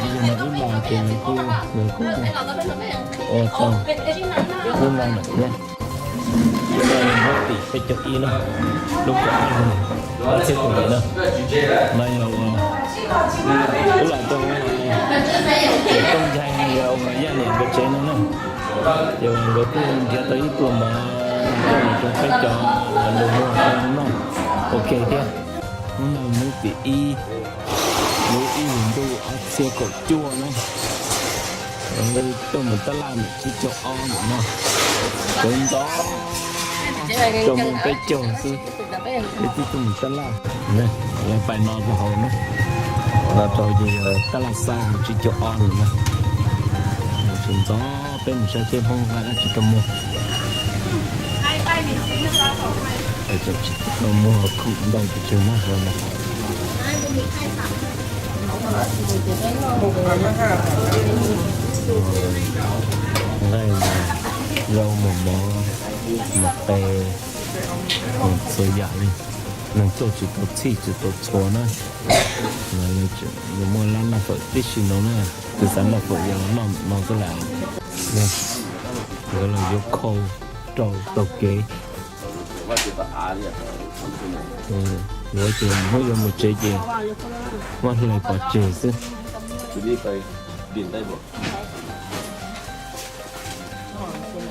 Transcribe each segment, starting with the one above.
Yog ib los ces nws kuj, nws kuj ua tau lub no lawm thiab. Lub no yog lub tim peb caug ib na, lub kaum ob no, ob txhiab kaum yim na. No yog ua, ib los rau ua, ces Tooj Nchaig yog ua yaj niam nkawd tsev no na. Ces nkawd kuj nrhiav tau ib pluag mov coj mus rau peb cov lus muag noj ua ke thiab. Hnub no lub tim ib, lub ib hlis ntuj ob txhiab kaum cuaj na. Tuaj mus tab laj ntawm tsib caug ob ntawm no, sawv ntxov rau mus peb caug xwb, peb twb tuaj mus tab laj. Lawv pais no rau hauv na, no rau ces yog tab laj xab tsib caug ob ntawm no. Sawv ntxov peb mus saib seb Hmoob nqa dab tsi tuaj muag. Tsis tau muag khoom ntau pes tsawg na hauv no. Nqaij, zaub, mos mov, mos qe, txhua yam li. Neeg tuaj tsis tau txhij tsis tau txhua na. Lawv muaj lab noj fawm tib si no na. Tus xav noj fawm yog los noj ntawm no xwb lawm. Nkawd los yuav khau rau taug kev. Yuav ces hnub yuav mus tsev ces muab hlais pov tseg xwb.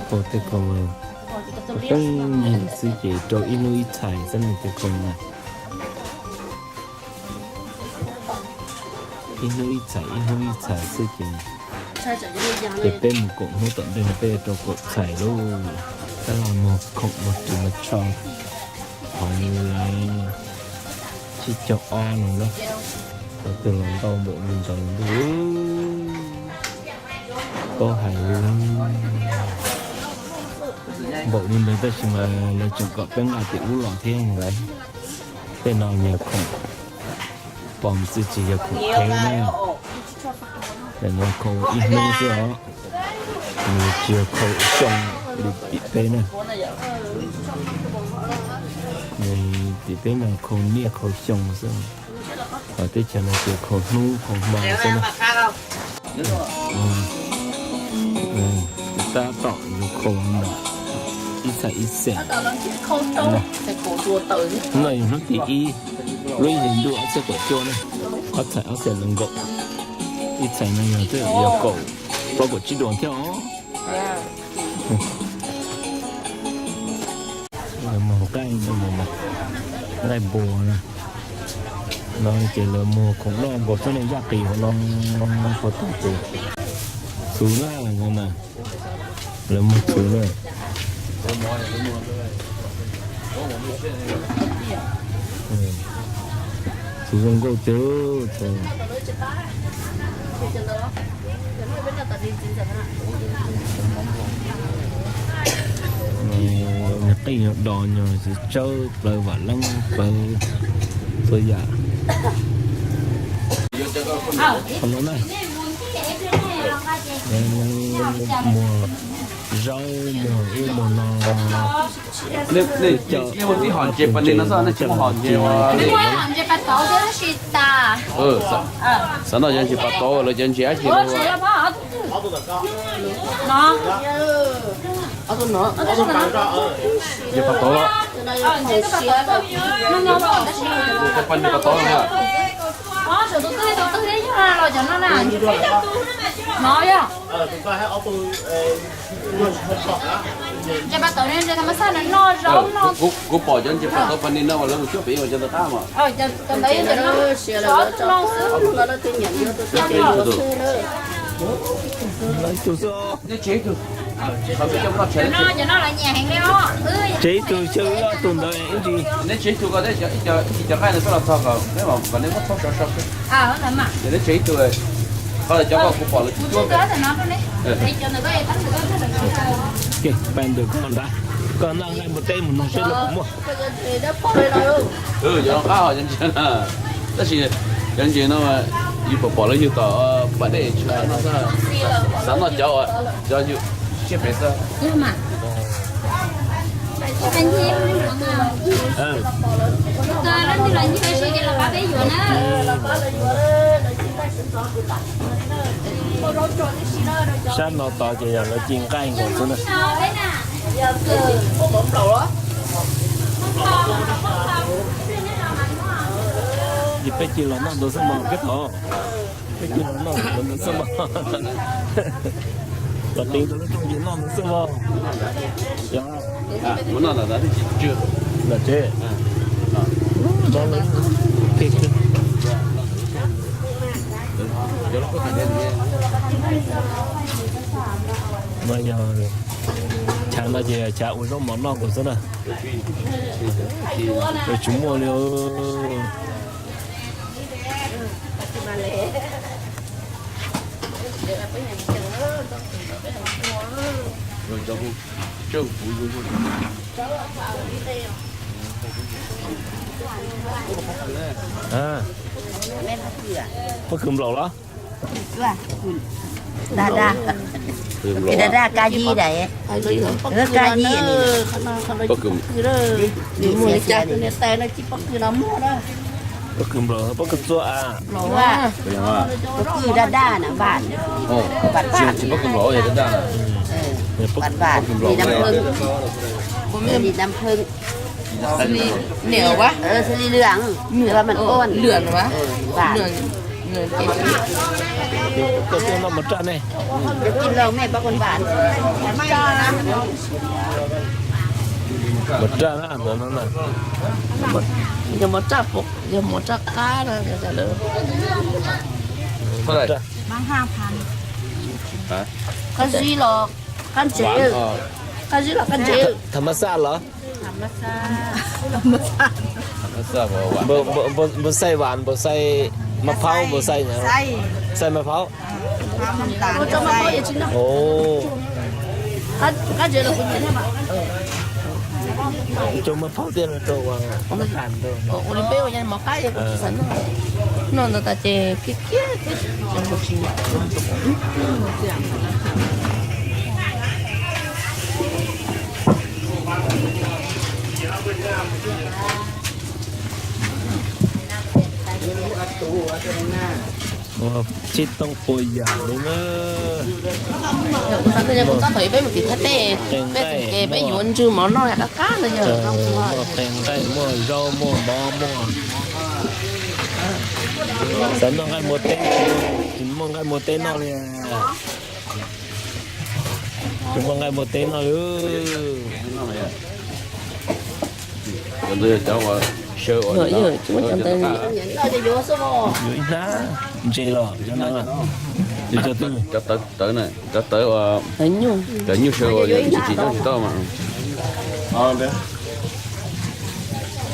Khau tej khoom pheej xwb ces rau ib hnub ib txhais xwb no tej khoom na. Ib hnub ib txhais, ib hnub ib txhais xwb ces, ces peb mus koom hnub tom ntej no peb yuav rau kaum txhais lauj. Tab laj muag khoom muag ris muag tsho hauv lawv tsib caug ob no na. Tau twg los ntau npaum li ntawd ntuj. Paub hais li npaum li ntawd tab sis mas lawv tseem kom peb nqa tim ub los thiab lawm. Tej no yog khoom pom txwv tsis yog khoom qhev na. Tam no khau ib hnub xwb os, nws tsis yog khau xyoo li tim peb na. Tim peb mas khau niaj khau xyoo xwb, hos teb chaws no ces khau hnub khau hmo xwb na. Tab tom yus khau ntawm ib txhais ib xees. Hnub no yog hnub tim ib, lub ib hlis ntuj ob txhiab kaum cuaj na, ob txhais ob xees nees nkaum. Ib txhais no yog twb yog kaum plaub kaum tsib duas thiab os. Lawv muag nqaij, nqaij npua na. No ces lawv muag khoom noj nkaus xwb ne, zaj qis hauv no puas tau ces txhuv na, no na, lawv muag txhuv na. Txhuv zoo nkauj tiag. Nws qij nyuag do nyuag tsis tsawb plaws vam leeb plaws txhua yam. Qhov no na, muag zaub muag ub muag no. Nej muaj tib hom ntses pas nis no xwb, nej tsis muaj hom ntses ua li? Xav noj cov ntses pas tauv, lawv cov ntses dab tsi no? Ntses pas tauv los? Cov pas nis pas tauv los? Kuv pom cov ntses pas tauv pas nis no mas lawv mus cuab pem ua cov ntawd qab mas. Tseg ib tug xyaw ib tug ntawd ib ntsis. Neb tseg ib tug ko, ib cov nqaij ntawd tuaj los txog kom neb, kom neb muab txhob sov so xwb. Neb tseg ib tug, qhov cov ko kuv pom lawv cuab. Pab ntawm koj ntag, koj noj nqaij npua teb mus nug seb lawv puas muaj. Cov no qab os, cov ntses no. Tab sis cov ntses no yus pom pom lawv yug tom pas dej tsis noj xwb, xav noj cov uas cov yug tsiab pem xwb. Sab no tos ces yog lawv ci nqaij nkaus xwb na. Ces peb ci los noj ntawd xwb mog, peb tod, peb ci los noj ntawd xwb mog. Los teev rau lub rooj ces noj ntawd xwb mog. Yog, los tsev. No yog chav no ces chav ua zaub mov noj nkaus xwb na. Tsis muaj li. Pob kws nplaum los? Daj daj, daj daj kab yib dais, kab yib. Pob kws nplaum, pob kws txua a. Pob kws daj daj na, npam, npam, tsis pob kws nplaum, yog daj daj. Npam, npam, li daj phwb, li daj phwb. Xws li lwm, mas ua lwm, npam. Koj tuaj noj mov raj ne. Mov raj na, ntawd no na. Yog mov raj, yog mov raj qab na. Qab zib los qab ntsev, qab zib los qab ntsev. Tham mas xaj los? Npau xaij vas, npau xaij maj phaub, npau xaij, xaij maj phaub. Cov maj phaub thiab los rau ua, ua li peb ua mov qab, noj ntawd tas ces kiag kiag. Tsib toob puas yam li na. Kuv xav tias kuv txog thaum peb mus tim Thaib teb, peb txog ces peb yuav ntswg mov noj qab qab no yog. Muaj qee nqaij, muaj zaub, muaj mov, muaj. Xav noj nqaij muag teb, tsis muaj nqaij muag teb noj li. Tsis muaj nqaij muag teb noj li. Yuav ib hnab ntses los cov no. Cov tawv, cov tawv, cov tawv, cov nyuj sawv uas tsis tsim nyog tsis tau mas.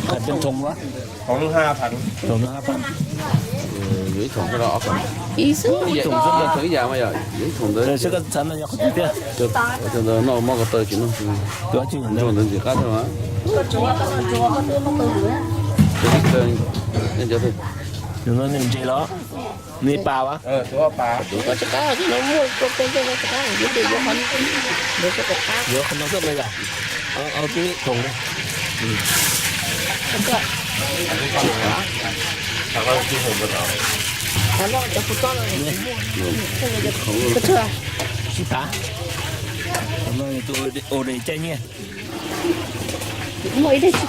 Qhov twg thoo a? Thoo no hab phav. Yuav ib thoom, ib thoom xwb, thoo ib yam mas yog yuav ib thoom ntawd. Seb koj txhav no yog qhov twg thiab? Cov ntawd noj mov ko taw tsis noj. Ntawd ntxim qab thiab mas. Ntses los? Nws pas as? Yuav qhov no xwb mas yog. Au tib thoom. Sib tav. Tus ua dej caij nyiaj. Tsis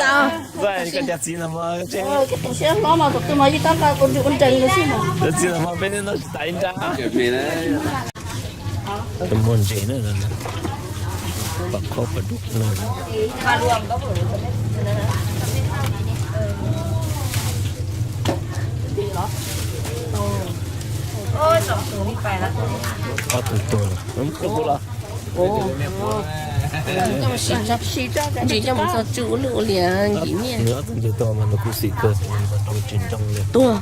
tau. Koj cov txiv no mas, cov txiv no mas peb noj tsis tas ib nrab. Muag ntses na, pam qhob pam dub no. Ob tug tuag lawm, koj puas los? Ntsis coj mus txog tsw ua lwj ua liam nkim nyiaj. Nws ob tug ntses tuag mas nws khuv xim kawg, nroo tsis nroo li. Tuag.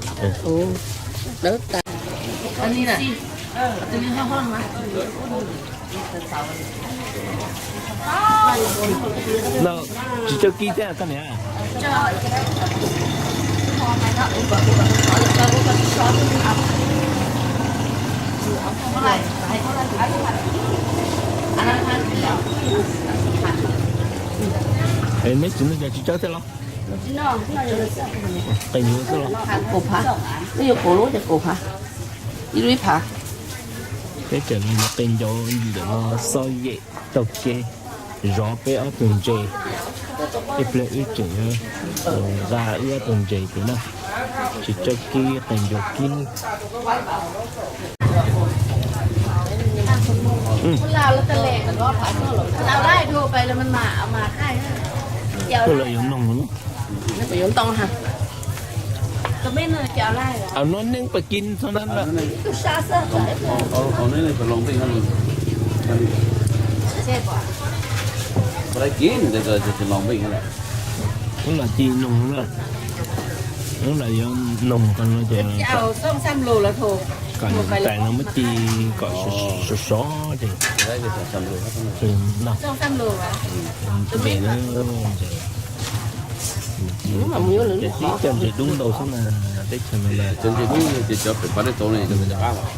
Dawb tas. No tsis coj kib thiab koj niam? Es neb tsis noj ces tsis coj thiab los? Qe nyuv xwb los? Kaum phav, twb yuav kaum lub ces kaum phav, ib lub ib phav. Peb tseem muab qe ncauj ntawm no xo yem taug kev zov peb ob tug ntses. Ib pliag wb tseem yuav nqa wb ob tug ntses ces na, tsis txawj kib qe ncauj kib. Ua lawm yuav noog no. Aw, no neej pas kib txhob na. Wb los ci noog na. Wb los yuav noog qhov no ces kom tais no muab ci kom sov sov ces no. Ces tib cov ntses dub ntau xwb na, teb chaws no na. Cov ntses dub ces cov pem pas dej tauv ne, cov ntses qab los.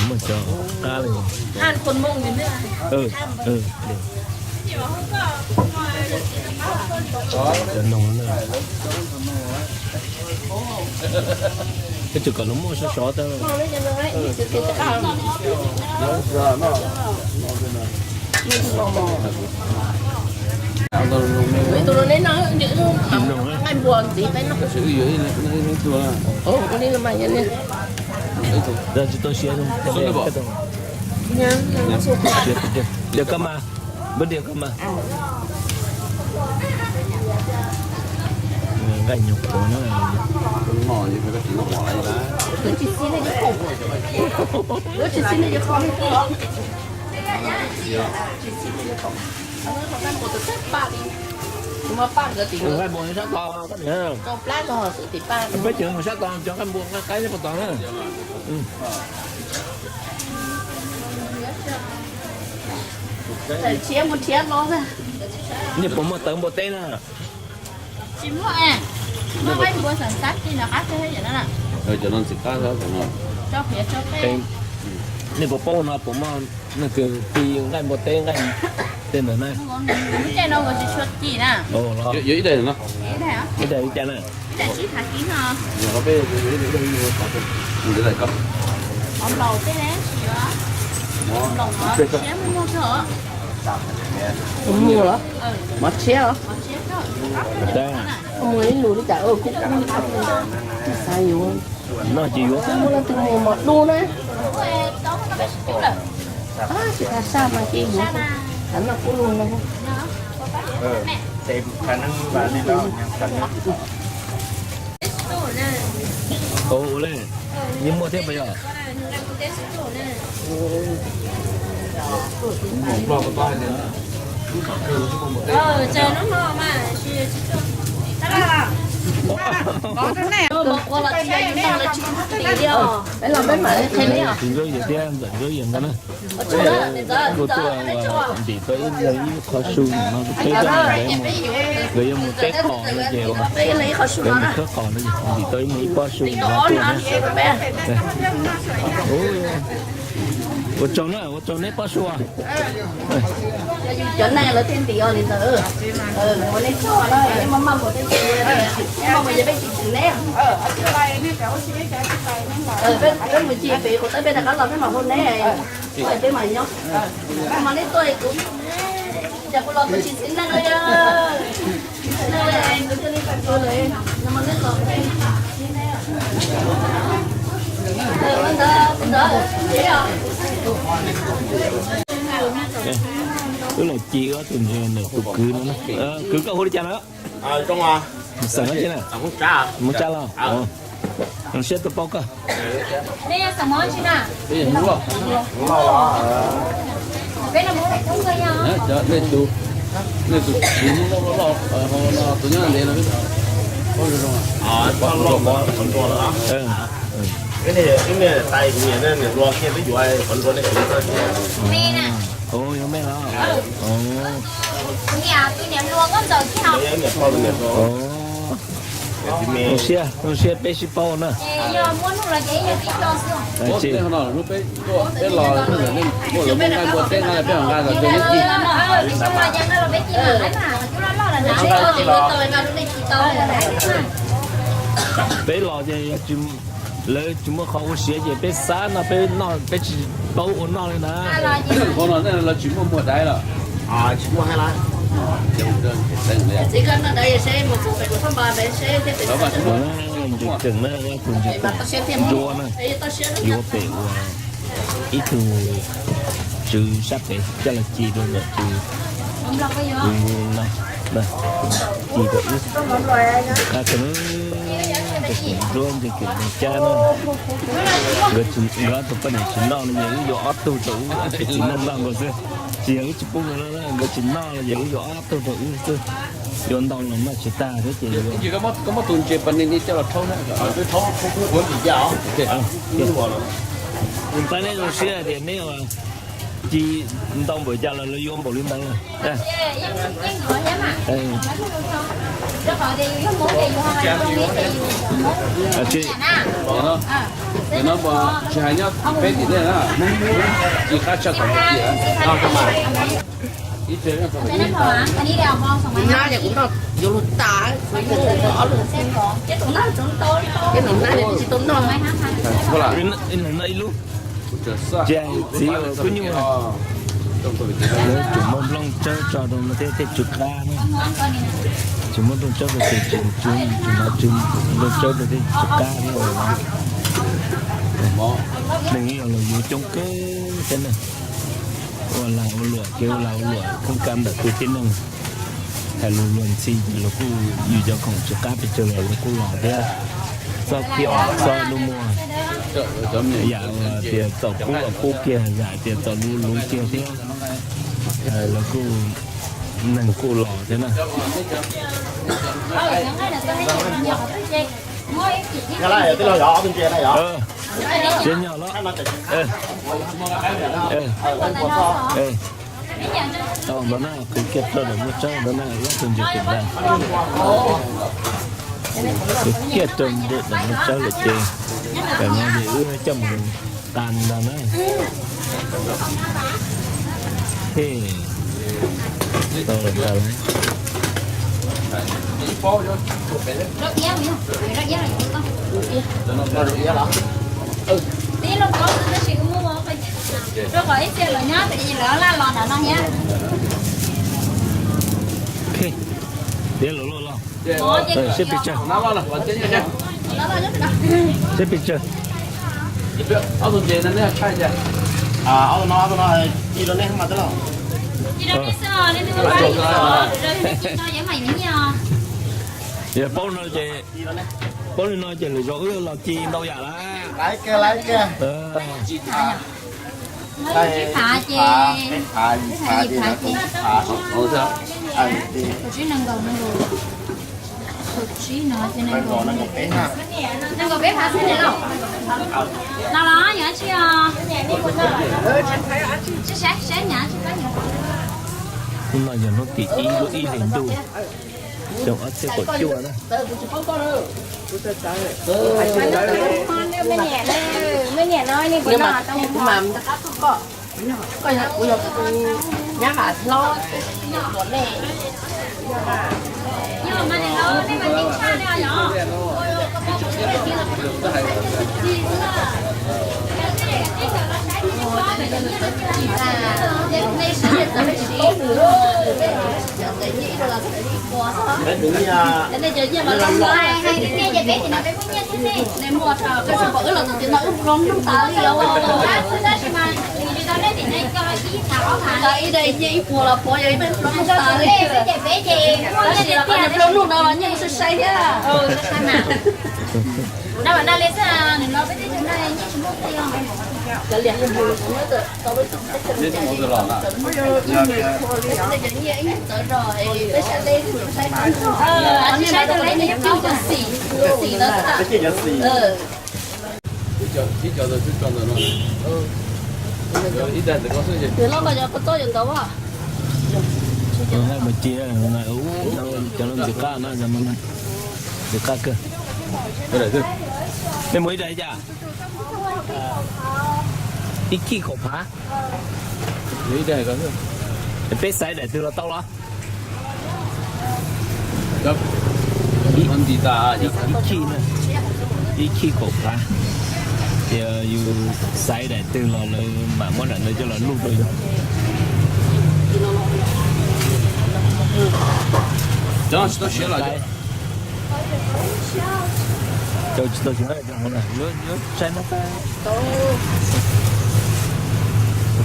Muaj cov qab li. Cov noog na. Peb tsis kom lawv muaj sov sov tau. Tsis tau siav, diav kab mas, npawb diav kab mas. Nqaij nyuag qhuav na. Nqaij npua sab tod, peb cov sab tod cov nqaij npua nqaij qaib sab tod na. Niaj puas muaj tawv npua teb na? Tsis muaj, muaj nqaij npua xab xab ti no qab xwb. Cov no ntxim qab. Nej puas paub no puas muaj nqaij npua teb nqaij tej ntawd na? Caij no tsis tshua ci na. Ib daim ib caj na. Sib thav kib no. Nplaum tej tsis yuav, nplaum no siab muag muag kawg. Muag los? Mov tshiab los? Muag ib lus li cas kuj kub li koj xav yuav. No ces yuav, muaj leej twg muag mov dub na. Tsis tau saj mas ces yuav, noj kub lug no. Ua li, yeej muaj thiab puas yog? Tsis ntsuab yawg thiab ntxawm ntsuab yawg nkawd na. Kuj tuaj ua ntim tau ib leeg ib qho su no, peb coj nkawd mus, nkawd yuav mus teb qos no ces, nkawd mus khawb qos no ces ntim tau ib leeg ib pob su no tuaj na. Ua tsaug na, ua tsaug neb pob su. Cov neeg lawv thiaj ntim os li ntawd. Ua nej tsaug na, maj maj mus tej, maj mus yog peb tsis tsim neb. Peb mus ci pem qhov tawb peb rov qab los peb mam hu neb, peb mam nyob. Mas neb tuaj kuv, cas kuv los kuv tsis txiv neej li. Wb los ci ob tug ntses ntawm tus kwv no na. Kwv, koj hu li cas na? Xeem no tsi na? Hmoob Tsab los? Zoo siab tuaj paub koj. Yog mej los? Zoo siab, zoo siab peb sib paub na. Peb los, muaj lawv muaj nqaij npua teb na, peb los nqa kom neb ci. Peb los ces lawv tsis muaj qhov ua siav ces peb xav noj peb noj, peb tsis paub ua noj li na. Ua no nej los tsis muaj muag daiv los? Tsis muaj hab. Ntseeg na, tus ntseeg ntsuab na, yuav pem ua ib tug tswv sab pem coj los ci rau ntawm tus, tus ci rau wb. Qab kawg, ntseeg ntsuab ntseeg ntsuab cab na. Nkawd ob tug poj niam tsis noj no ces wb yuav ob tug rau wb, wb tsis noj noj nkaus xwb. Tsis yog wb tsis pub nkawd noj, nkawd tsis noj no ces wb yuav ob tug rau wb xwb. Yuav ntau los noj tsis tag thiab ces. Koj muab tus ntses pas ni ni coj los rhaub na, rhaub kuv ua ntsis cas os. Pab neb zoo siab hais tias neb ci ntau npaum cas los lawv yuav npaum li ntawd. Tsis hais nyob peb tim nej na, Hmoob ci qab tshaj thaum ub. Ib hnab ces kuv noj yuav luag tas, ob lub, ib hnab ces tsis tau noj. Ib hnab noj ib lub. Tsis hais txiv uas kub nyuj, lawv tseem muab nplooj tsawb tso rau no thiab thiaj tsw qab na. Tsis muab nplooj tsawb rau ces tseem tsw, tsis hnav tsw, nplooj tsawb rau thiaj tsw qab thiab. Neeg ib yam los yuav coob kawg thiab na. Ua lag ua luam, kev ua lag ua luam khwb ka ntawm kwv tij neej. Hais lus luag ntxhi ces luag kuj, yus cov khoom tsw qab pes tsawg los luag kuj los thiab. Txoj kev ua txoj lub muag, yam tias txaus pub los pub kiag, yam tias txaus luv luv kiag thiab. Luag kuj, neeg kuj los thiab na. Siab nyog los. Tau ntawd na, qhwv kiag rau daim nplooj tsawb ntawd na, ib tug ntses pem ntag. Qhwv kiag rau daim nplooj tsawb lawm ces, tam no ces wb coj mus tas ntag na. Tau tas lawm. Tiav los los los. Seb pes tsawg. Seb pes tsawg. Yog paub no ces, paub li no ces lwm zaus wb los ci ntau yam lawm. Peb phav ces, peb phav, yim phav ces, peb phav, tsib nees nkaum, nees nkaum, tsib no ces nees nkaum, nees nkaum peb phav xwb ne los. Los los yog tsis, tsis saib saib nyab tsis pab. Hnub no yog hnub tim ib lub ib hlis ntuj, xyoo ob txhiab kaum cuaj na. Ib daim nyiaj ib puas los pov yog ib daim nplooj nug tas li. Tab sis los qhov niag nplooj nug no los nyiaj kuj sai sai thiab. Ntawm no mas cia, cov no ntxim qab no, ntxim qab kawg. Nej muaj ib daim li cas? Ib kij kaum phav. Peb xaiv daim twg los tau los? Ib khij na, ib khij kaum phav. Ces yus xaiv daim twg los lawv mam muab daim ntawd coj los luj rau yus. Cov tsis tau siav los, cov tsis tau siav, saib no,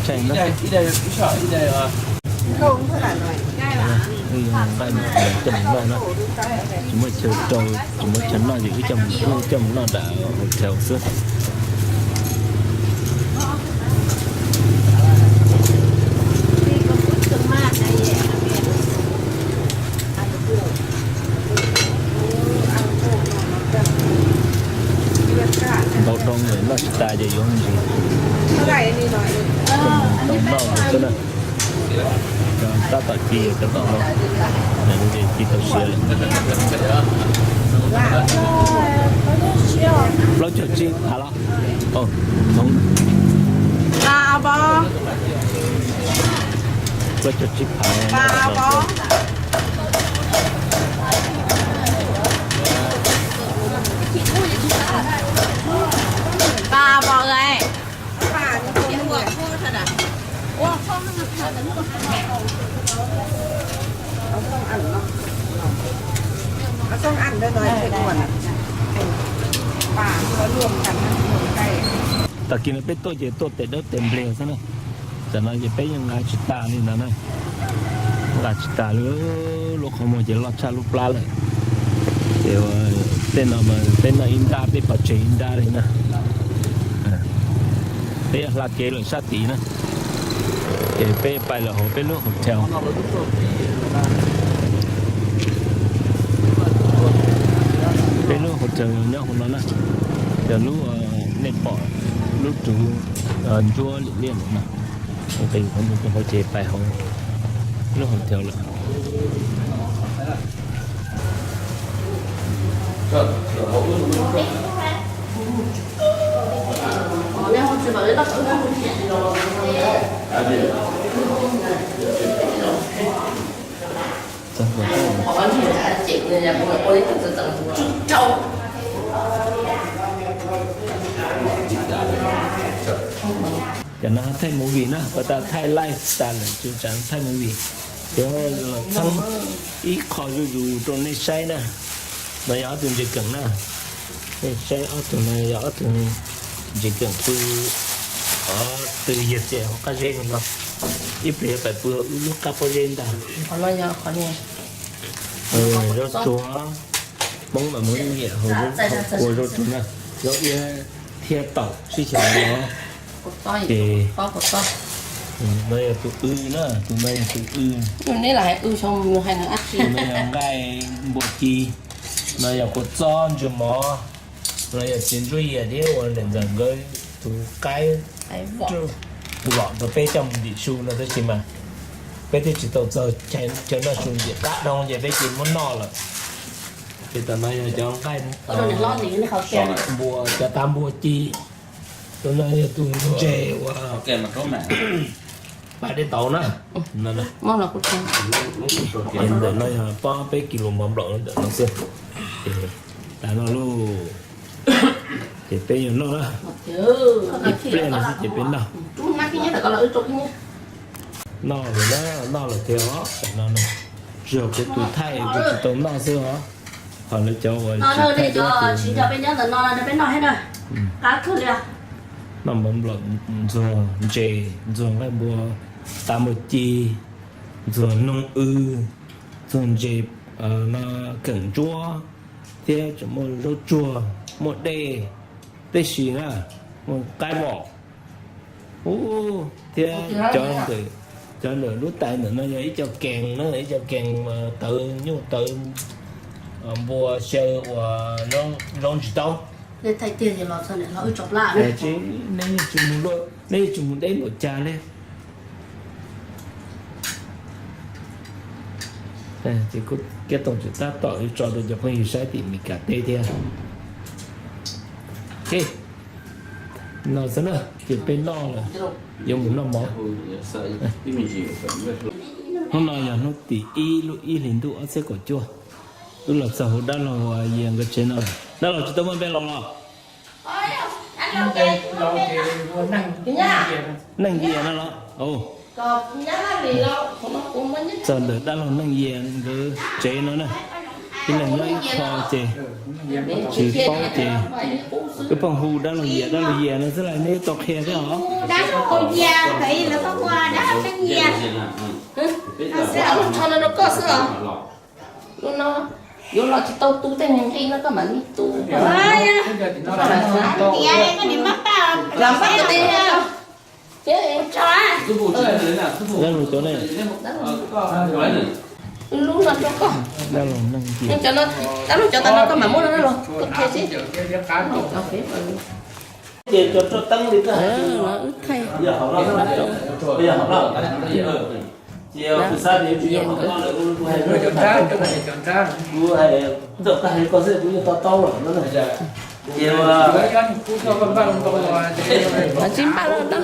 saib no. Nqaij coj mus noj na, tsis muaj chaw rau, tsis muaj chaw noj ces wb coj mus, coj mus noj nram hotel xwb. Ntau rau lawm noj tsis tas ces yuav ntsis tau noj xwb na. Tab tom ci cov tom no, ci tau siav lawm. Plaub caug tsib phav los? Plaub caug tsib phav. Tag kis no peb tuaj ces tuaj tes dawb tes npliag xwb na. Tam no ces peb yeej nqa tsis tas li ntawd na. Nqa tsis tas li, lub qhov muag ces loj tshaj lub plab lawm. Ces tej no mas peb noj ib nrab, peb pov tseg ib nrab li na. Peb hla kev lawm sab tid na, ces peb pais lawm hauv peb lub hotel. Peb lub hotel nyob hauv no na, yog lub nej pom lub tsuv ntsuab lim liaj no na. Qis qhov muag rau hauv ces pais hauv lub hotel lawm. Cov no thaij movie na, pas tas thaij lifestyle lawm tsis tsav thaij movie. Ces los txheeb ib qho zuj zus rau nej saib na. No yog ob tug ntses keem na. Nej saib ob tug no yog ob tug ntses keem pw, qhov twg yog tias hauv qab zeb no, ib pliag yuav pais pw hauv wb lub qab pob zeb ntag. Zaub tsuag, Hmoob mas Hmoob nyiam hauv ua zaub tsuag na, zaub iab thiab taum sib xyaw no. Ces no yog tus w na, tus no yog tus w. Tus no yog nqaij npua ci, no yog kua txob ntsw mov, no yog txiv ntsuab yias thiab ua niam ntxawm nkawd tus qaib vom rau peb coj mus ntim su no tab sis mas peb twb tsis tau txog chaw noj su ntim qab dhau ces peb cia muab noj lawm. Ces tam no yog cov nqaij npua, cov tav npua ci. Tus no yog tus ntses uas pas dej tauv na. Ntawm no yog pob peb kis lus mov nplaum ntawm no xwb. Tas no lauj, ces peb yuav noj na. Ib pliag no xwb ces peb noj. Noj lawm na, noj lawm tiag os. Tam no tsuas yog kuv tus thaij kuv tsis tau noj xwb os. Ho lawv cov uas tsis thaij dab tsi, noj mov nplaum, ntxuag ntses, ntxuag nqaij npua, tav npua ci, ntxuag noog w, ntxuag ntses, no keem ntsuab, thiab tseem muaj zaub tsuag, muaj dej, tib si na, muaj qaib vom. Ub, thiab cov ntawm lub tais ntawm no yog ib co kees na, ib co kees tawv nyuj tawv npua xyaw uas zaub ntsis taub. Tsis, nej yeej tsis mus deb npaum cas li. Ces kuv kiab toom tseem tab tom tso rau cov phooj ywg saib tim Meskas teb thiab. No xwb na, ces peb noj lawm, yuav mus noj mov. Hnub no yog hnub tim ib lub ib hlis ntuj ob txhiab kaum cuaj. Wb los txog hauv dab laug Yias nkawd tsev no. Dab laug tsis tau muaj npe laus los? Neej Yias no los? Txog ntawm dab laug Neej Yias nkawd tsev no na, ib leeg nyob ib qho ces tsis paub ces wb pheej hu dab laug Yias dab laug Yias no xwb las, nej tau qhia thiab os. Dab laug Yias, dab laug Neej Yias. Lub no yuav los tsis tau tu tej nqi no koj mam li tu. Los faj tej lub no rau koj. Dab laug cov tas no koj mam muab no los koj qhia xwb. Ces cov roj teeb li koj hais, wb thaij. Kuv hais txawm koj hais koj xwb kuv yeej to taub lawm no. Ces tsis npaj los tau,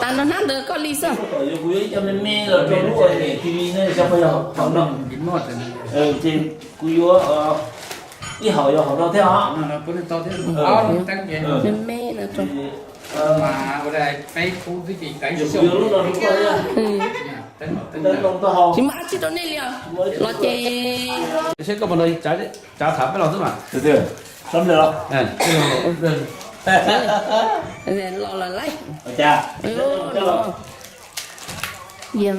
tas nrho hnab ntawd koj li xwb. Kuv yuav ib co me me los rau lub T V ne, xyov puas yog hom no. Ces kuv yuav ib hom yuav hom no thiab os. Me me no rau. Tsis muaj dab tsi rau nej li os. Los ces seb koj puas nrog tsav tham peb los xwb mas. Los lawm lauj. Yias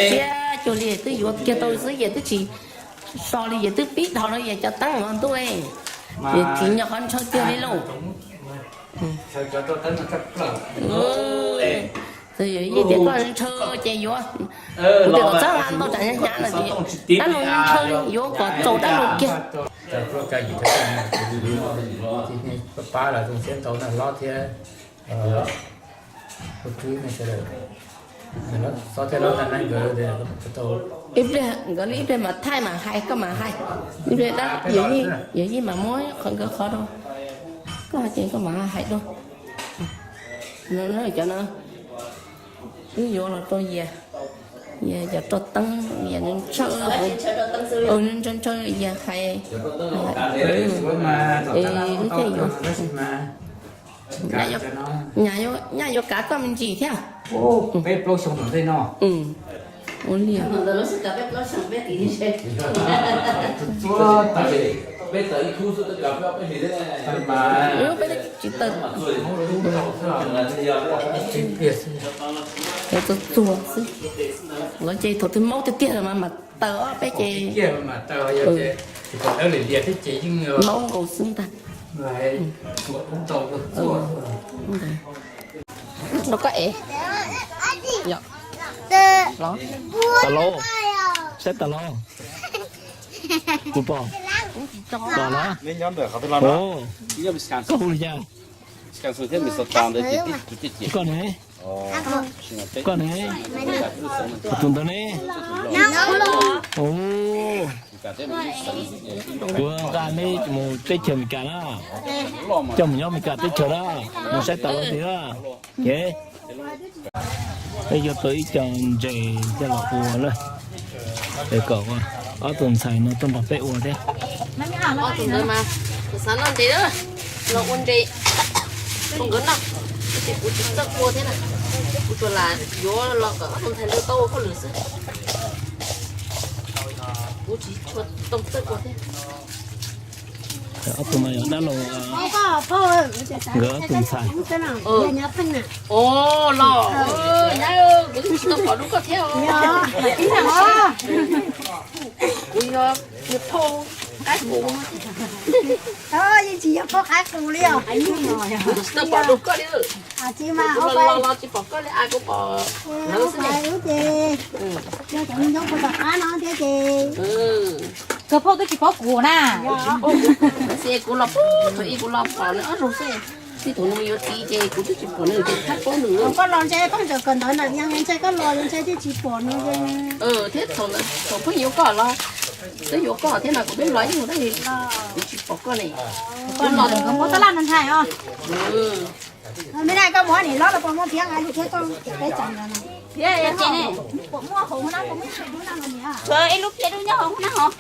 siab cuag li twb yuav kiag tau xwb, Yias twb tsis so li, Yias twb pib dhau no, Yias cov teeb no ntuj, Yias tsis nyob qhov ntshaw kiag li lauj. Txawm yog tias koj ntshaw ces yuav, kuv tias kom txhob ntau tsam hnyav hnyav no ces dab laug ntshaw yuav kom txaus dab laug kiag. Pab los zoo siab ntau na, hlob thiab, hlob thiab hlob ntawm nkawd, ib pliag nkawd li ib pliag mam thaij mam hais koj mam hais, ib pliag dab, yog yeej mam muab qhov nkawd qhov rau koj ces koj mam hais dua. Cov no wb yuav los rau Yias, Yias cov roj teeb, Yias ntshaw, ntshaw ntshaw Yias hais, wb thiaj yuav. Nyaj yuav kav koj me ntsis thiab. Peb plaub xyoo tom ntej no. Ua li, peb tsis taw, txuag txuag xwb. Lawv ces thaum twg maub tiag tiag mas mam taw, peb ces maub nkaus xwb ntag. Rau koj ev. Tas los, saib tas los. Kuv pom. Pom na. Koj hu li cas? Koj ne? Koj ne? Tus ntawd ne? Kuv nqa neb mus teb chaws Amelikas na, coj mus nyob Amelikas teb chaws na, mus saib tas los tiag na. Ces peb yuav tau ib co ntses coj los ua na, es kom ob tug ntxhais no tuaj nrog peb ua thiab. Ob tug ntawd mas xav noj ntses, los ua ntses rau nkawd noj, tab sis kuv tsis txawj ua thiab na, kuv tsuas lam yuav los kom ob tug ntxhais ntawd tau ua hauj lwm xwb, kuv tsis tshua tau txawj ua thiab. Ob tug no yog dab laug nkawd ob tug ntxhais. Los, kuv tsis tau pom dua koj thiab. Kuv yog niag phauj qab qus. Yeej tsis yog phauj qab qus li os. Kuv tsis tau pom dua koj li. Tsis mas los los tsis pom koj li, kuv pom lawv xwb ne. Ces yog cov me nyuam kuv tom qab no thiab ces kawg phauj twb tsis paub kuv na. Tab sis kuv los pub thaum ub kuv los pom nws ob zaug xwb. Txij thaum nws yuav txiv ces kuv twb tsis pom nws ces thab paub nws. Koj los ntse koj tseem kawm ntawv na, ntse koj los ntse twb tsis pom nws. Thiab thaum pheej yuav koj los, twb yuav koj thiab mas kuv twb los ib zaug tab sis kuv tsis pom koj ne. Koj los koj muab tab laj no ntshai os. Me na koj muab niam hlob los puas muaj thiab, li thiab koj peb tseem no. Tshuav ib lub phiab dub nyob hauv na hov.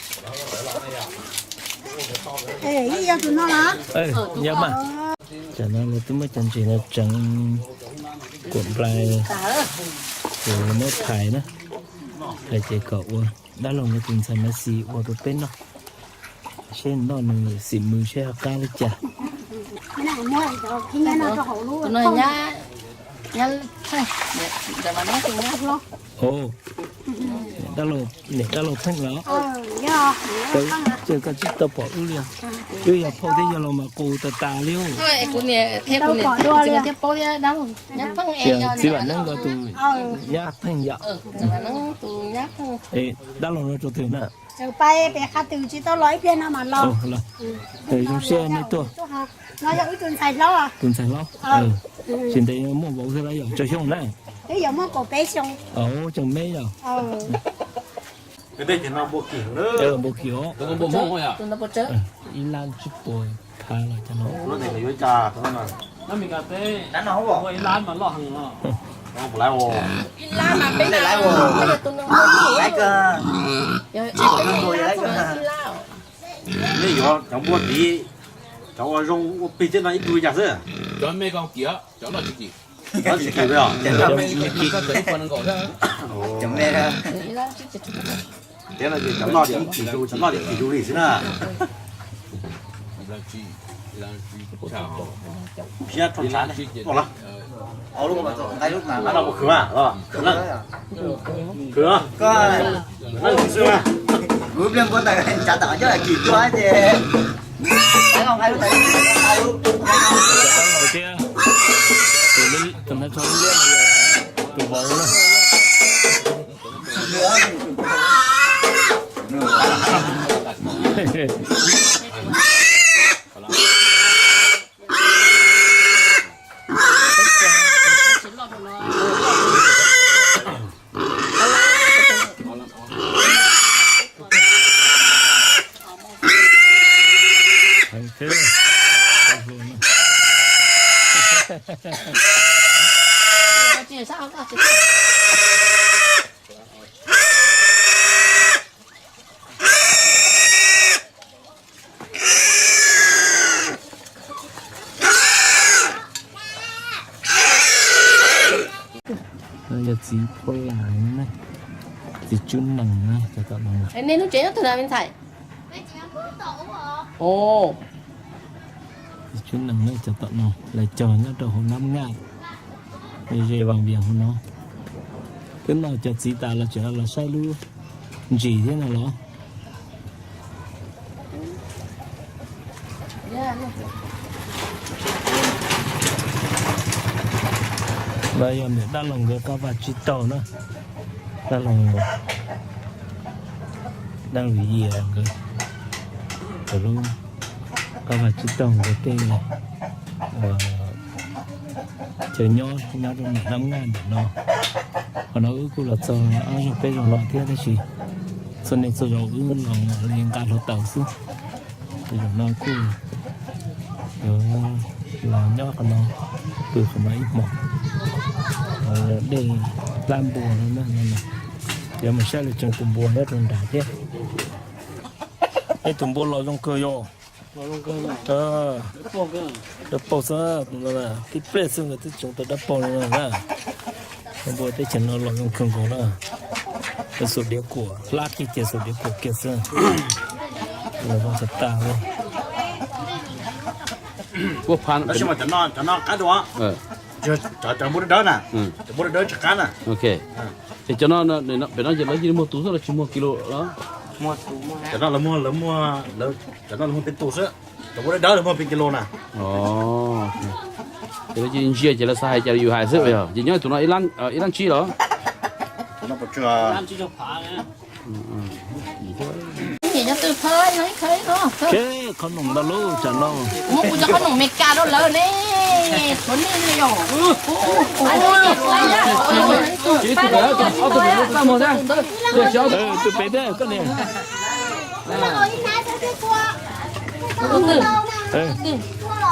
Yog mas, tam no lawv twb muab cov ntses no tseev kuam nplai, ces muab thais na, thais ces kom ua dab laug nkawd tus ntxhais Maiv Xis ua rau peb noj, seb noj nws xim mws seb ho qab li cas. Dab laug, niam dab laug pheej los, ces koj tsis tau pom wb li. Wb yog phauj thiab yawg laus mas qus tas tas li. Txiv Vam Neeb nkawd tus nyab pheej yom. Dab laug no rau twg na? Peb qab twg tsis tau los ib pliag no mas los. Zoo siab nej tuaj. Tus ntxhais hlob, tsis ntev muaj vauv thiab los yog tso xyoo na. Tseem me yom. Npua kim os. Ib lab tsib puas phav los cov no. Nej yuav cov npua tid, cov ua zoo ua plig thiab no ib tug li cas xwb? Cov me koj kim, cov loj tsis kim. Loj tsis kim os. Cov me, cov loj ces kim zus, cov loj ces kim zus li xwb na. Phiab rau tshav ne. Khwv, khwv, khwv xwb. Kuv pliag npua tawm tsav tom coj kim tuaj ces. Tus vauv na. Yog txiv Phuab Las, txiv Tswb Nees na, cov tom no. Nej lub tsev nyob twg na me ntxhais? Txiv Tswb Nees na, cov tom no lawv cog nyob rau hauv Nab Nyaj, ze Vaj Vias hauv no. Twb noj cov txiv tas los tseem los saib lub ntsis thiab no los. No yog niam dab laug nkawd qab vaj tsib taug na. Dab laug, dab laug Yias nkawd, lub qab vaj tsib taug nkawd tej uas chaw nyob, nyob rau niam Nab Nyaj ntawm no. Qhov no wb kuj los txog ob zaug peb zaug no thiab tab sis txhua niaj txhua zaus wb los li nqa hluav taws xwb. Zaum no kuj los nyob qhov no, pw qhov no ib hmos. Dej plab npua no, yuav mus saib lawv tseem tus npua nyob rau nrad thiab. Ib tus npua los zoo kawg yom. Dawb paug xwb, tib pliag xwb nkawd twb tseem tau dawb paug li no na. Npua teb chaws no los zoo kawg nkaus na. Xuas diav kuam, hlab kiag ces xuas diav kuam kiag xwb. Los zoo tag tag li. Cov no qab dua, cov npua dawb dawb na, cov npua dawb dawb tsis qab na. Es cov no pem no ces lawv cia li muag tus xwb los tsis muag kis lus los? Cov no lawv muag, cov no lawv muag peb tus xwb, cov npua dawb dawb lawv muag peb kis lus na. Ces lawv cia li ntsia ces lawv xav hais cas yus hais xwb yog ces nyob tus no ib lab tsib los? Qhov noom ntau lub tsam no. Muab kuv cov qhob noom Meskas rau lawv ne. Tshuav nej ne yom. Tus pem thiab koj niam.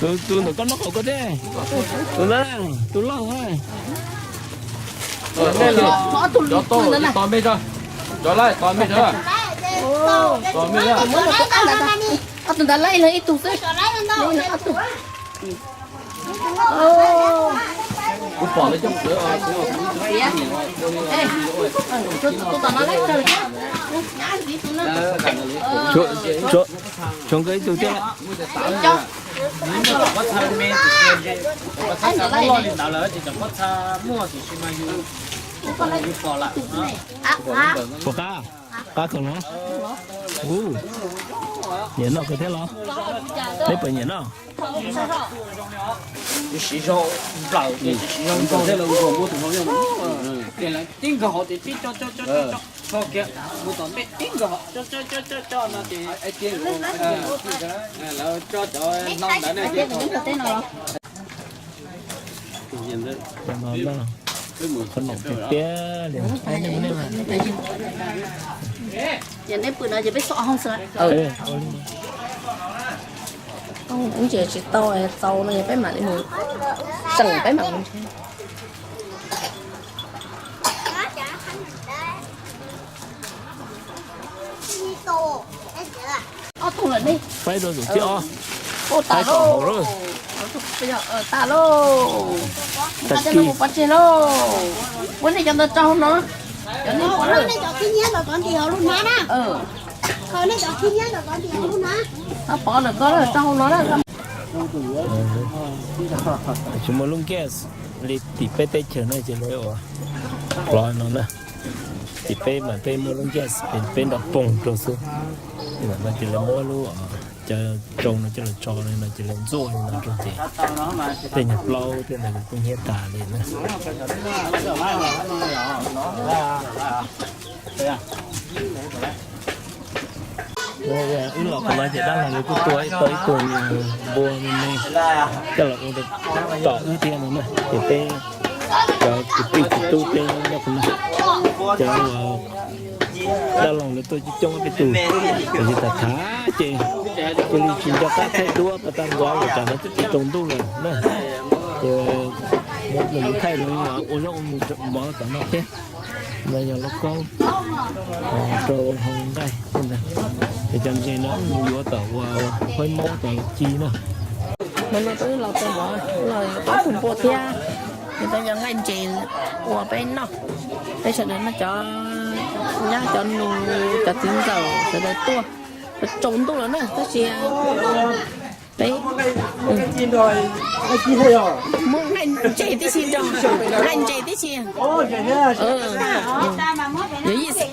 Tus ntawm koj noj qaum koj thiab. Tus ntawd, tus loj. Cov tau, tos mej tso. Cov laij tos mej tso. Ob tug ntawd laij leeg ib tug xwb. Ob tug. Kuv pom lawv coj mus. Tshuav nkawd ib tug thiab. Pob txha me, pob txha loj li ntawd lawm ces cov pob txha muaj tiam sis mas yus, yus pom lawm. Puas qab? Qab kawg los? Ub, nyiam noj kawg thiab los? Neb puas nyiam noj? Siv zog nplawm, siv zog nplawm thiab lawv nkaus muab tus hau yog, ces lawv tib nkaug hauv ces tib co co co co co kiag mus tom ntej tib nkaug hauv co co co co co no ces lawv tso cov hlau ntawd ne. Ces neb pw no ces peb so hauj xwb. Ntsia tsis tau txaus no peb mam li mus, seem peb mam mus. Ob tug lawm ne. Peb rau tus thib ob. Ua tas lauj. Tas lauj. Mus pov tseg lauj. Ua nej cov ntawd tso hauv no. Cov nej pov lawm. Nej cov khib nyiab ntawm kov ntim hauv lub hnab na. Kho nej cov khib nyiab ntawm kov ntim hauv lub hnab. Pov lawm koj tso hauv no na. Tsis muaj lub gas li tim peb teb chaws no ces lawv ua plov no na. Tim peb mas peb muaj lub gas, peb nrov poog rau xwb. No ces lawv muab lub, cov tsau no coj los tso li no ces lawv ntxuaj li no rau ces tej nyuag plaub tej ntawd kuj hnyiab tas li na. Wb los qhov no ces dab laug nws kuj tua tau ib tug npua me me coj los ua tom wb thiab no na. Ces peb cov kwv tij kwv tij tub peb nyob qhov no, cov dab laug nws tuaj coob coob peb tug, ces tham tham ces cia li tsis nco qab thaij duab pas tag nrho lawm, tsam no twb tsaus ntuj lawm na. Ces mus thaij ua zaub ua mov tom no thiab. No yog lauj kaub rau hau nqaij. Ces cov ntses no yuav tau ua huaib maub tau ci na. Hnub no twb los tau mov, los yuav tau tus npua thiab, yuav tau yog nqaij ntses ua peb noj. Peb sawv daws noj, cov nyab cov nus cov txiv ntxawm sawv daws tuaj. Tsaus ntuj lawm na tab sis peb muab nqaij ntses tib si nrog, nqaij ntses tib si.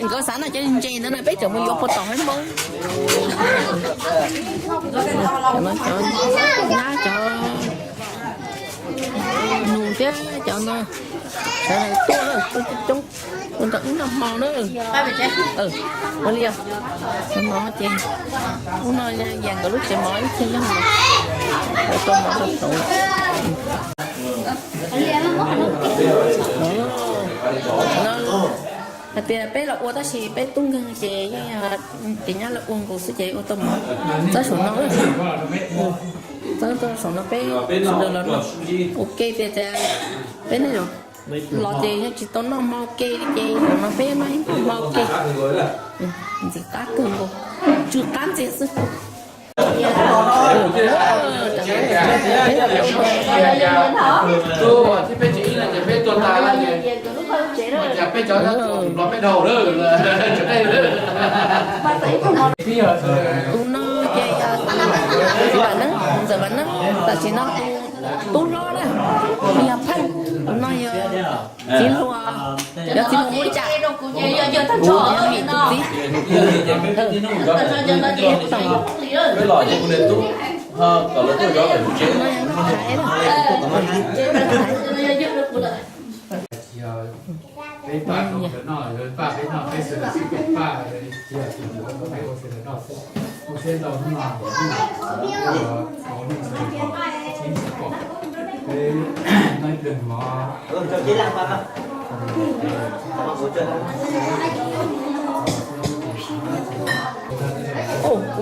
Nkawd xav noj cov ntses ntawd na peb tseem mus yuav puag tom huaib maub. Nyab cov nus thiab cov no sawv daws tuaj, tuaj coob coob, tuaj nrog wb noj hmo na. Ua li os, no ces hnub no yog nkawd lub tsev mov ib txhia nyob hauv, nkawd tua mov rau saud lawm. No hais tias peb los ua tab sis peb tub nkeeg ces yeej tim nyab lawv ua nkaus xwb ces ua tau mov txawb saum no. Txawb tau saum no peb sawv daws los noj ua ke tias peb ne los ces yog tsis tau noj hmo ua ke li ces no peb noj ib hmo ua ke. Ntxim qab kawg nkaus, tsw qab ntxiag xwb. Tus no ces yog Vam Neeb, Ntxawm Vam Neeb, tam sim no tus tub hlob na, yog Pheej, tus no yog txiv hluas, yog txiv hluas Muaj Cam, yog Mim tus txiv. Peb pab rau nkawd noj, nkawd pab peb noj, peb sawv daws sib koom pab, tsis yog tsis muaj, peb ua sawv daws noj xwb. Ua siab ntau hnub no, hnub no, hnub no sawv daws pom, ib txhia pom. Kuv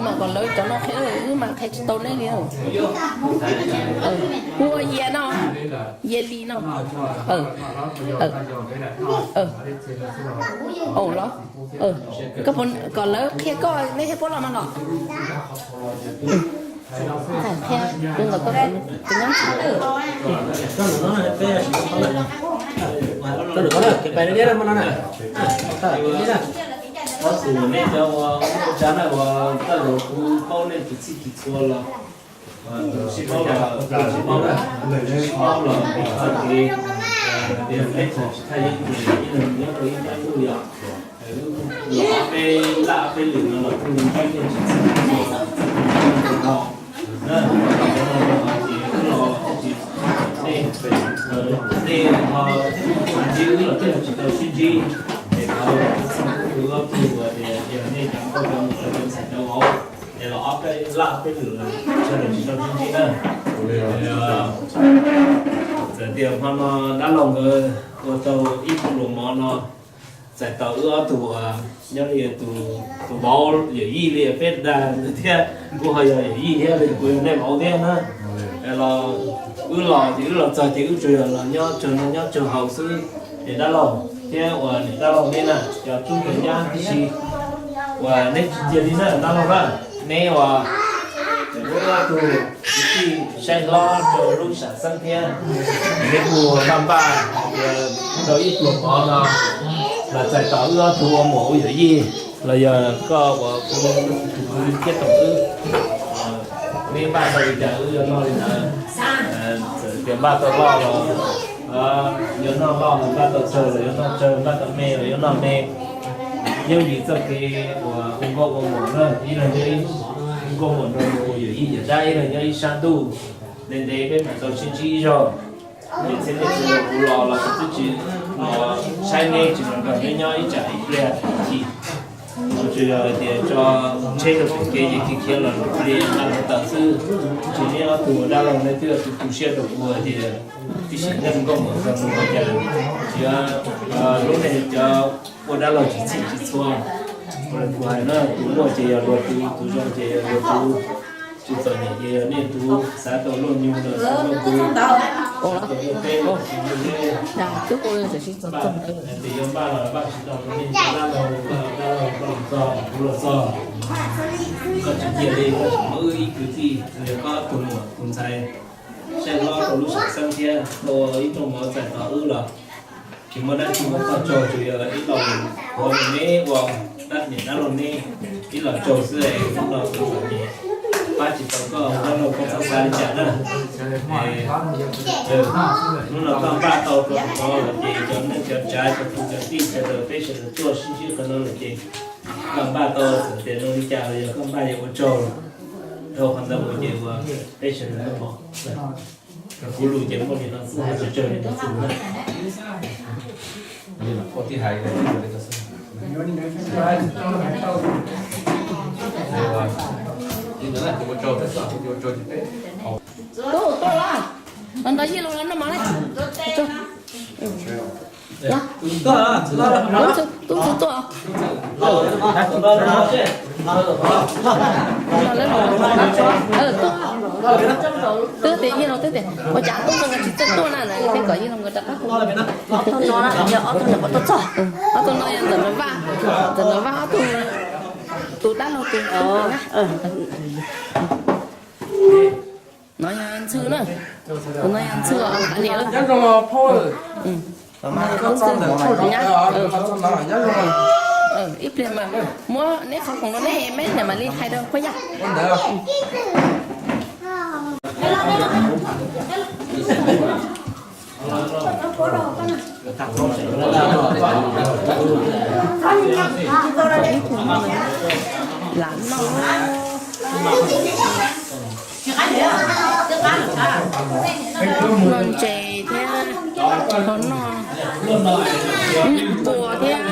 mam kom lawv cov no qhia, wb mam qhia tsis tau neb li. Kuv ua Yia no, Yia Lis no. Los, koj puas, kom lawv qhia koj, neb thiaj paub los mas los. Qhia, kuv ntawm koj, kuv nyob ntawm. Ob tug nej cov ua ua tsav na, ua tej zaum kuv paub nej tus txij tus txhua los, tus sib paub los, tus sib paub na, tus sib paub los, ces tias peb txhais tsis thaj yeeb ces ib leeg nyob rau ib pab ntuj yom. Los ob peb laj ob peb lwm no los kuj nyob yeej tsis txhij tsis txhua na, ces wb los ces nej, nej ho ntxiv wb los tej zaum tsis tau sib ntsib, ces thov txog wb ob tug uas tias yog nej cov nkauj cov muam cov ntxhais cov vauv es los ob peb laj ob peb lwm los sawv daws tsis tau sib ntsib na. Txawm tias hmo no dab laug nkawd ua tau ib pluas mov no, txais tau wb ob tug uas nyob li tus vauv yawm yij li peb dag ntawd thiab, kuv ho yog yawm yij thiab li kuv yog nej vauv thiab na. Los wb los ces wb los txog ces wb tsuas yog los nyob tsawg no nyob tsawg haus xwb. Ces dab laug thiab uas niam dab laug neb na, cov tub cov nyab tib si uas neb tsis cia li na dab laug na, neb uas wb ob tug kwv tij saib hlob rau lub sam xeeb thiab, neb kuj npaj npaj rau ib pluas mov no los txais tos wb ob tug ua muam ua yawm yij, los yog koj uas kuv tus kwv thiab tus kwv, neb npaj tau li cas wb yuav noj li ntawd. Txawm tias npaj tau loj los yuav noj loj, npaj tau tsawg los yuav noj tsawg, npaj tau me los yuav noj me. Yooj yim txoj kev uas ua nkauj ua muam na, ib leeg nyob ib, ua nkauj muam nrog ua yawm yij yawm dab ib leeg nyob ib sab ntuj. Ntev ntev peb mam tau sib ntsib ib zaug. Ces txhia txhia tus los los kuv twb tsis los saib neb, tsis los nrog neb nyob ib tsam ib pliag ib chim. Kuv tsuas yog hais tias tso tsheb rau pem kev ces khiav khiav los lawm li nqa hluav taws xwb. Ces neb ob tug dab laug neb twb tu tu siab rau kuv hais tias tib sim neej nkauj muam nrog mus ua cas, tsis, lub neej cov ua dab laug tsis txhij tsis txhua. Kuv hais na, tus muaj ces yog luag tus, tus zoo ces yog luag tus, tus txom nyem ces yog nej tus, xav tau luaj nyug los xav luaj tus, xav tau luaj teb los xav luaj teb. Npaj, hais tias yuav npaj los npaj tsis tau rau nej cov dab laug, dab laug koj los txog, kuv los txog. Koj tsis cia li, koj tseem muab wb ib kwv tij, yog koj tus muam tus ntxhais saib hlob rau lub sam xeeb thiab tau ua ib rooj mov txais tos wb los tsis muaj dab tsi ua koj tsaug, tsuas yog ib los qhuav neb ua dab niam dab laug neb ib los tsaug xwb. Hnub no kuv txom nyem pab tsis tau koj, dab laug koj txhob xav li cas na. Hnub no koj npaj tau rau kuv los ces cov neej cov tsav cov kwv cov tij sawv daws peb sawv daws tuaj sib ntsib qhov no lawm ces koj npaj tau txawm tias zoo li cas los yog koj npaj yuav ua tsaug. Dhau qhov ntawd mus ces uas peb sawv daws pom. Kuv lus ces muaj li no xwb, tsawg tsawg li no xwb. Tub tuaj los, nrog yij laug los noj mov na. Tub ntxhw tuaj. Twb tias yij laug twb tias ua cas tub ntxhw nkawd tsis txawj tuaj na, thiaj kom yij laug nkawd rov qab hu. Ob tug no yog ntawm Vaj, ntawm Vaj ob tug, tus dab laug tus na. No yog Ntxhw na, tus no yog Ntxhw os, niam lawm. Tub Ntxhw, ib pliag mas muab neb qhov khoom rau neb, neb mam li hais rau Qhuab Yaj. Lam noj. Noj ntses thiab, noj npua thiab,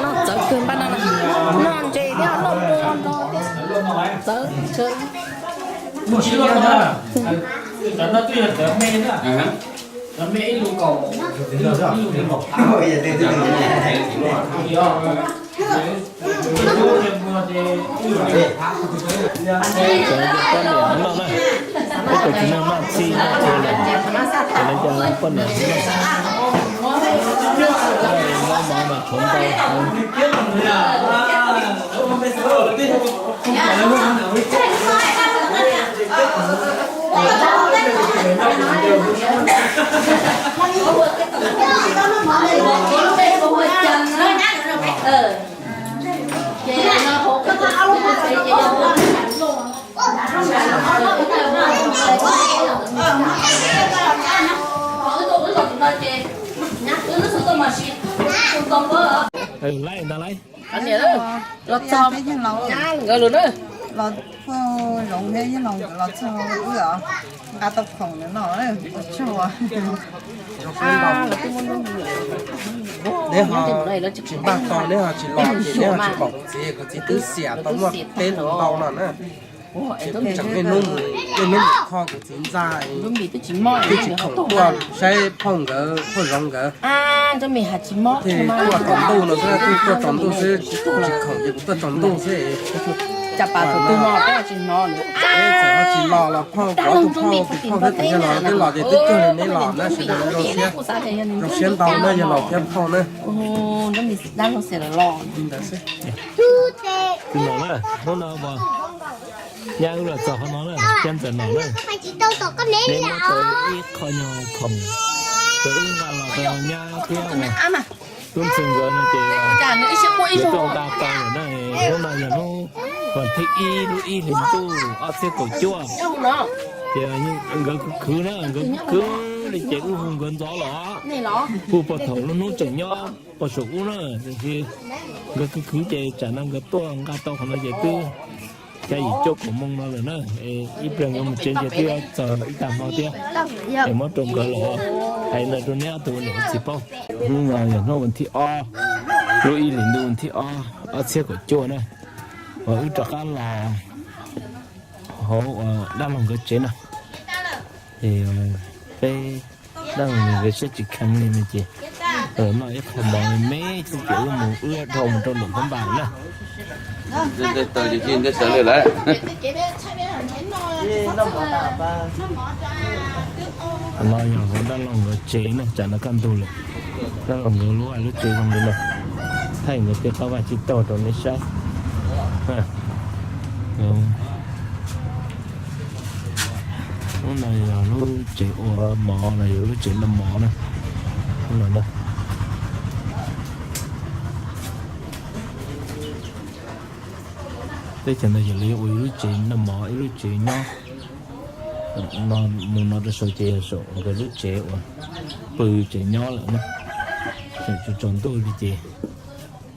noj txawv kawg npaj no. Noj ntses thiab noj npua nrog thiab txawv kawg. Cov no twb yog cov me na. Cov me ib lub kaum, ib lub kaum. Cov poj niam noj na, peb cov txiv neej noj txhij noj txhua lawm, cov no cov poj niam noj. Muab mov mas tshuav ntau. Laib ntag lauj. Los txog nkawd lawm na. Los txog zoov thiab yog los nkawd los txog wb os, nqa tau khoom ntawm no ua tsaug. Neb ho tsis npaj tau, neb ho tsis los ces neb ho tsis pom kuv txiv, kuv txiv twb xiam tau muaj peb hluas ntau no na. Tseem niaj hnub mus kho kuv txiv ntxa, twb tsis khoom tuaj saib phauj nkawd, phauj zoov nkawd. Tuaj tsaus ntuj no xwb, twb tuaj tsaus ntuj xwb, tsis khoom ces kuv tuaj tsaus ntuj xwb. Peb txawm ho tsis los los phauj, kuv ob tug phauj, tus phauj thiab tus yawg los twb los ces twb cuag li neb los na, sawv daws zoo siab ntau na, yawg laus thiab phauj na. Li ntawd xwb. Tus nom na, hnub no nyab wb los txog qhov no na, thiab ntxawm nom na, neb muab tau ib qho nyuag khoom, ces wb nqa los rau nyab thiab tub ntxhw nkawd no ces yuav tuaj nqa tau lawm na. Hnub no yog hnub vas thib ib lub ib hlis ntuj ob txhiab kaum cuaj, ces nkawd khwv khwv na, nkawd khwv khwv li ces wb hu nkawd ntxov los, hu puag thaum lub hnub tseem nyob puag saum ub na, tiam sis nkawd khwv khwv ces tsam no nkawd tuaj nqa tau qhov no ces twb xya yim cuaj kaum moo no lawm na. Ib pliag nkawd mus tsev ces twb yuav txog ib tag hmo thiab, es muab rau nkawd los hais no rau neb ob tug niam txiv paub. Hnub no yog hnub vas thib ob lub ib hlis ntuj vas thib ob ob txhiab kaum cuaj na, uas wb rov qab los hauv uas dab laug nkawd tsev na. Ces peb dab laug nkawd siab tsis kheev li no ces noj ib qho mov me me xwb ces wb mus wb dhau mus rau nram phab npas na. No yog hauv dab laug nkawd tsev na, tsam no kaj ntug lawm. Dab laug nkawd lub hais lub tsev zoo li no, thaij nkawd tej qab vaj tsib taug rau neb saib. Lub no yog lub tsev ua mov los yog lub tsev noj mov na. Lub no na. Teb chaws ntawd yog lawv yuav ua ib lub tsev noj mov ib lub tsev nyob. No mus no rau saum ces yog saum nkawd lub tsev uas pw tsev nyob lawm na. Tsaus ntuj li ces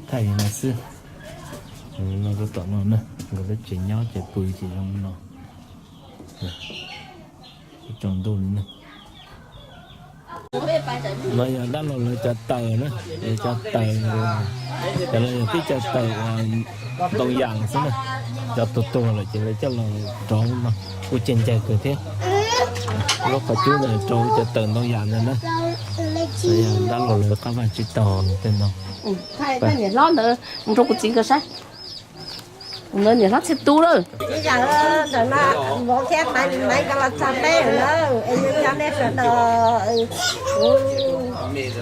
thaij li no xwb. No rau tom no na, nkawd lub tsev nyob ces pw ces zoo li no. Tsaus ntuj li na. No yog dab laug lawv cov taws na, cov taws, cov no yog tib cov taws uas ntoo yas xwb na. Cov tuag tuag lawm ces lawv coj los rauv no, kuj ceg ncaig kawg thiab. Lub qhov cub ntawd rau cov taws ntoo yas ntawd na. Yog dab laug lawv qab vaj tsib taug tej no. Niam hlob ntawd mus rau kuv txiv nkawd saib. Kuv ntawd niam hlob Txhiaj Tub lawm. Txiv zam, ntawm no vauv thiab Maiv nkawd los txog peb lawm na, es nco nco nej sawv daws, kuv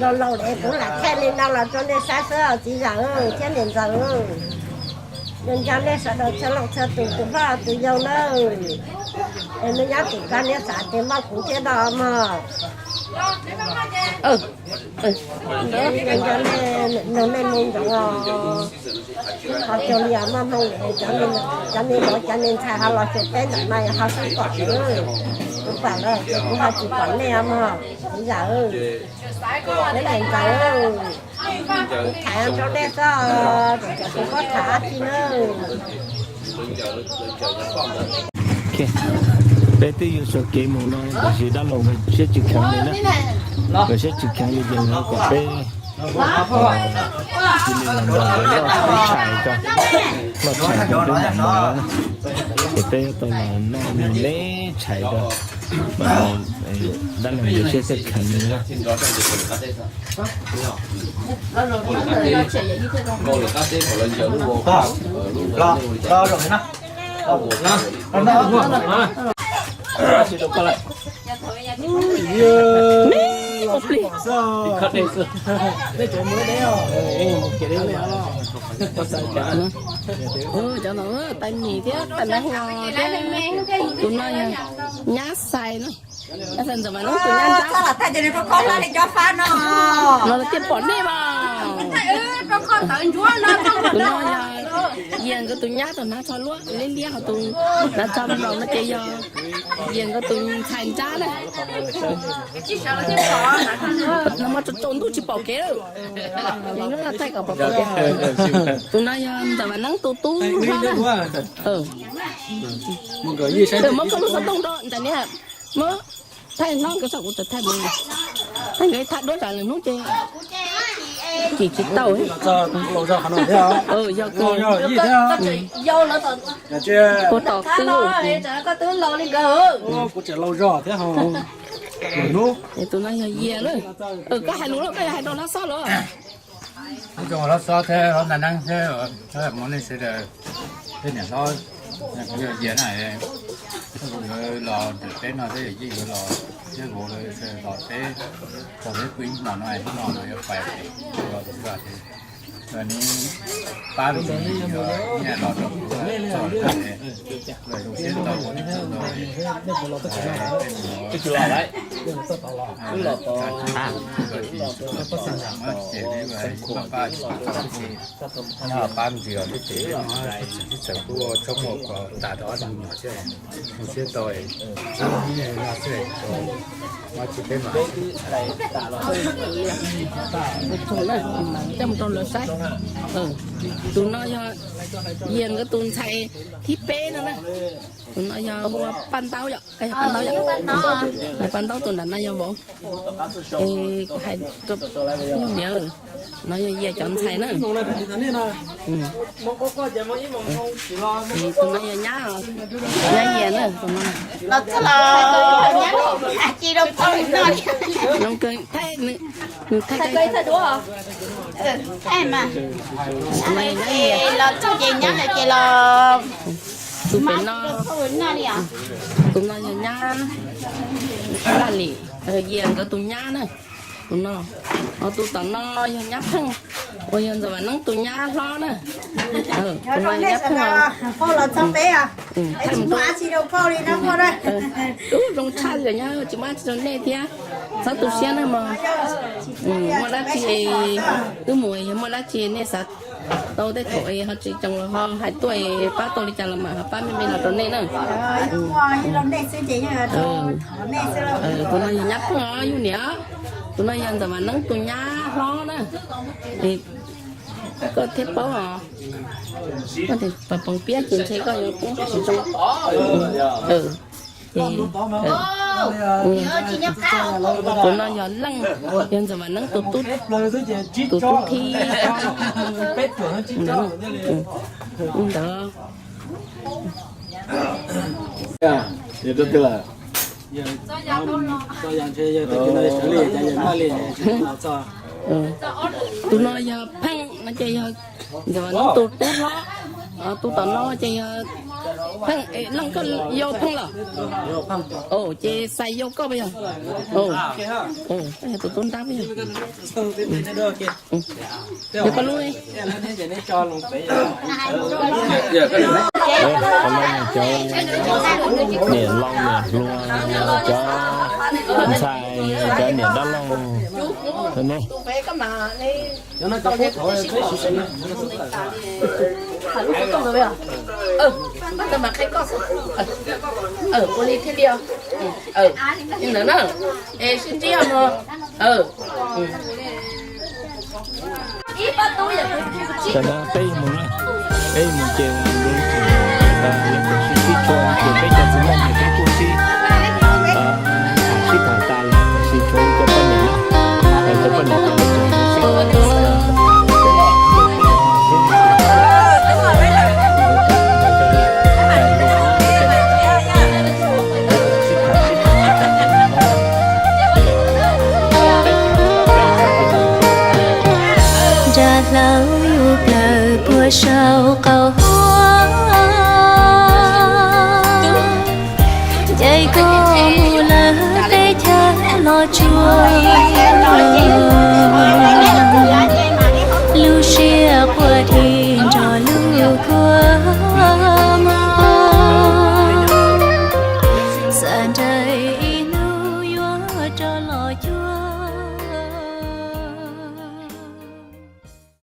laus laus es kuv lam thaij li no los rau nej saib xwb txiv zam thiab niam ntxawm. Nco nco nej sawv daws txhua leej txhua tus, tus hlob tus yau na, es nej nyob tim koj nej xav tias muaj kuv thiab no mog. Nco nco nej, nug nej mus ntsoov os. Ho cuag li muaj hmoo, cov me vauv cov me ntxhais ho los xyuas peb ntawm no ho sib pom, kuv pom lawm ces kuv ho tsis pom nej mog. Txiv zam, peb niam ntxawm, kuv tham rau nej xwb, cov kuv muab tham dab tsi na. Peb twb yuav sawv kev mus no tiam sis dab laug nkawd siab tsis kheev li na. Nkawd siab tsis kheev li ces nkawd kom peb cia li los nrog nkawd noj tshais rau, noj tshais rau peb mam mus na. Ces peb yuav tau los noj me me tshais rau. Dab laug yuav siab txawj kheev li. Cov no tais mis thiab tais nab hua thiab. Tus no yog nyab Xais na. Nyab Xais Ntxawm Vam Neeb tus nyab nrab. No lawv tias pom nej mas. Tus no yog Yias nkawd tus nyab tus hnav tsho luab liab liab, ho tus hnav tsho nplaum no ces yog Yias nkawd tus ntxhais nrab na. No mas tsaus ntuj tsis pom kev lawm. Tus no yog Ntxawm Vam Neeb tus tub hlob na. Muab koj lub xov tooj rau ntawm niam, muab thaij hlob nkawd saib kuv txawm thaij mus. Thaij nkawd thaij duab tsam lwm hnub ces kim tsis tau. Yog, ua tom twb. Tus no yog Yias na. Koj hais lus los koj yuav hais rau Hlob Xob los? Hlob Xob thiab Hlob Ntxawm Neeb thiab, muab nej sawv daws, thiab niam hlob, yog Yias na, los nram teb no thiab yog Yias los, thiab vauv los sawv daws los teb, txog peb pw ib hmos no, hnub no los yuav pais, nws pab ntsis, los rau kuv txog, zoo siab ntau, ua tsaug ntau. Pab ntsis os, tib txawm kuj tshoob ua kom tas rau ob tug me nyuam thiab, zoo siab ntau. Coj mus rau lawv saib. Tus no yog Yias nkawd tus ntxhais thib peb no na. Tus no yog hu ua Paj Ntaub yom, Paj Ntaub yom. Paj Ntaub, tus nram no yog vauv. Es kuv hais rau niam, no yog Yias cov ntxhais na. Tus no yog nyab, nyab Yias na. Los txog los nyab, tsis rau phauj li no li. Nws thaij, nws thaij, thaij mas. Los txog ces nyab lawm ces los. Tus pem no, tus no yog nyab Laj Lim, Yias nkawd tus nyab na. Tus no, ho tus tom no yog nyab Pheej, uas yog Ntxawm Vam Neeb tus nyab hlob na. Tus no nyab Pheej os. Ub, zoo tshaj li nyab, tsis muaj dab tsi rau nej thiab, txhob tu siab na mog. Muaj dab tsi, wb mus yog muaj dab tsi nej xav tau tej thaum ho tsis coob los ho hais tuaj, pab tau li cas los mam ho pab me me los rau nej na. Tus no yog nyab Pheej os yus niam, tus no yog Ntxawm Vam Neeb tus nyab hlob na. Koj thiaj paub os. Koj tias pas poos piab ces ntshe koj yuav paub tsis zoo. Tus no yog Leej, yog Ntxawm Vam Neeb tus tub, tus tub thib. Ntawd. Tus no yog Pheej no ces yog Ntxawm Vam Neeb tus tub hlob. Tus tom no ces yog Pheej, Leej koj yau Pheej los? Ces Xais yau koj puas yog? Koj yog tus tub nrab puas yog? Yog koj lub li. Cov niam laus niam hluas, cov ntxhais, cov niam dab laug ne. Ua li thiaj li os. Li ntawd na, es sib ntsib os mog. Tam no peb mus na, peb mus ces leej twg sib sib tshua ces peb cov txiv neej ces peb kuj sib tham sib tham tas los sis tshuav cov poj niam na, cov poj niam ces sib tham sib tham. Ua